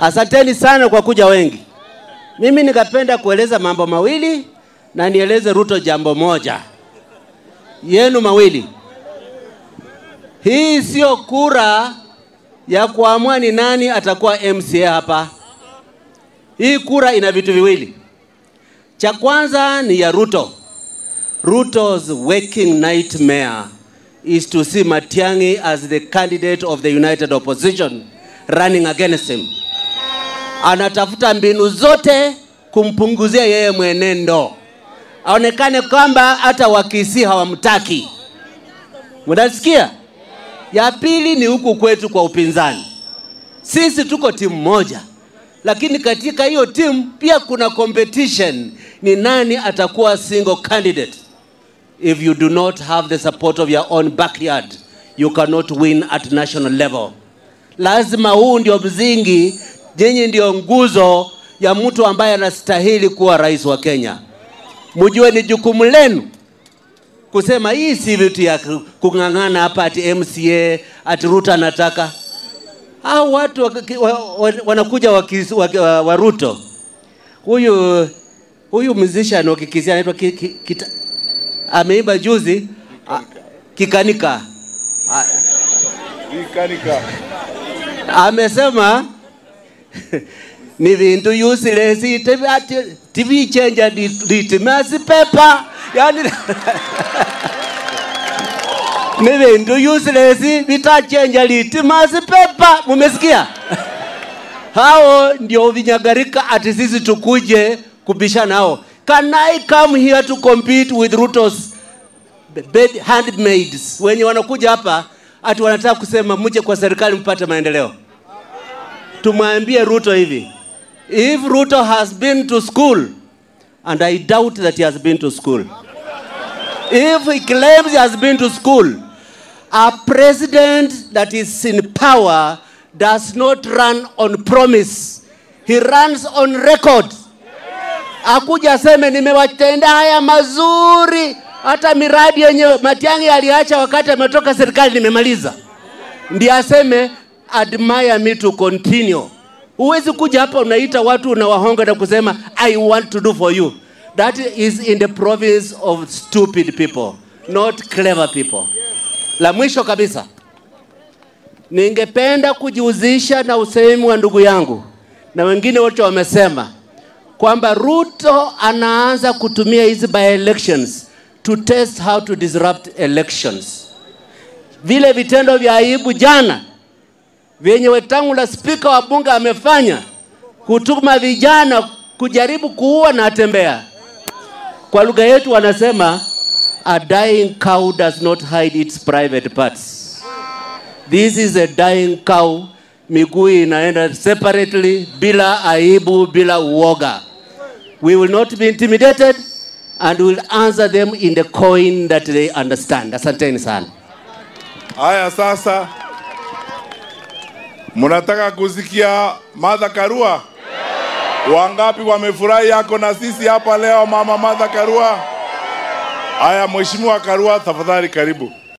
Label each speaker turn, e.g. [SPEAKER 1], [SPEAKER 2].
[SPEAKER 1] Asanteni sana kwa kuja wengi. Mimi nikapenda kueleza mambo mawili na nieleze Ruto jambo moja. Yenu mawili. Hii sio kura ya kuamua ni nani atakuwa MCA hapa. Hii kura ina vitu viwili. Cha kwanza ni ya Ruto. Ruto's waking nightmare is to see Matiang'i as the candidate of the United Opposition running against him. Anatafuta mbinu zote kumpunguzia yeye mwenendo, aonekane kwamba hata Wakisii hawamtaki. Mnasikia? Ya pili ni huku kwetu kwa upinzani. Sisi tuko timu moja, lakini katika hiyo timu pia kuna competition, ni nani atakuwa single candidate. If you do not have the support of your own backyard, you cannot win at national level. Lazima huu ndio msingi, nyinyi ndio nguzo ya mtu ambaye anastahili kuwa rais wa Kenya. Mjue ni jukumu lenu kusema hii si vitu ya kung'ang'ana hapa ati MCA, ati Ruto anataka. Hao watu wanakuja wa Ruto. Huyu musician wa Kikisii anaitwa ameimba juzi Kikanika.
[SPEAKER 2] Kikanika.
[SPEAKER 1] Amesema ni vintu useless, TV changer litmus paper. Yani ni vintu useless vitachenja litmus paper. Mumesikia? Hao ndio vinyagarika ati sisi tukuje kubishana nao. Can I come here to compete with Ruto's bed handmaids? Wenye wanakuja hapa ati wanataka kusema mje kwa serikali mpate maendeleo. Tumwambie Ruto hivi. If Ruto has been to school, and I doubt that he has been to school. If he claims he has been to school, a president that is in power does not run on promise. He runs on record. Akuja aseme nimewatenda haya mazuri, hata miradi yenye Matiang'i aliacha wakati ametoka serikali nimemaliza. Ndiye aseme admire me to continue. Huwezi kuja hapa unaita watu unawahonga na kusema I want to do for you. That is in the province of stupid people, not clever people. La mwisho kabisa, ningependa kujihusisha na usemi wa ndugu yangu na wengine wote wamesema kwamba Ruto anaanza kutumia hizi by-elections to test how to disrupt elections. Vile vitendo vya aibu jana vyenye Wetangula speaker wa bunge amefanya, kutuma vijana kujaribu kuua na atembea. Kwa lugha yetu wanasema a dying cow does not hide its private parts. This is a dying cow, miguu inaenda separately bila aibu, bila uoga. We will not be intimidated and will answer them in the coin that they understand. Asanteni sana.
[SPEAKER 2] Haya sasa, mnataka kusikia Martha Karua? Wangapi wamefurahi yako na sisi hapa leo, mama Martha Karua? Haya, Mheshimiwa Karua, tafadhali karibu.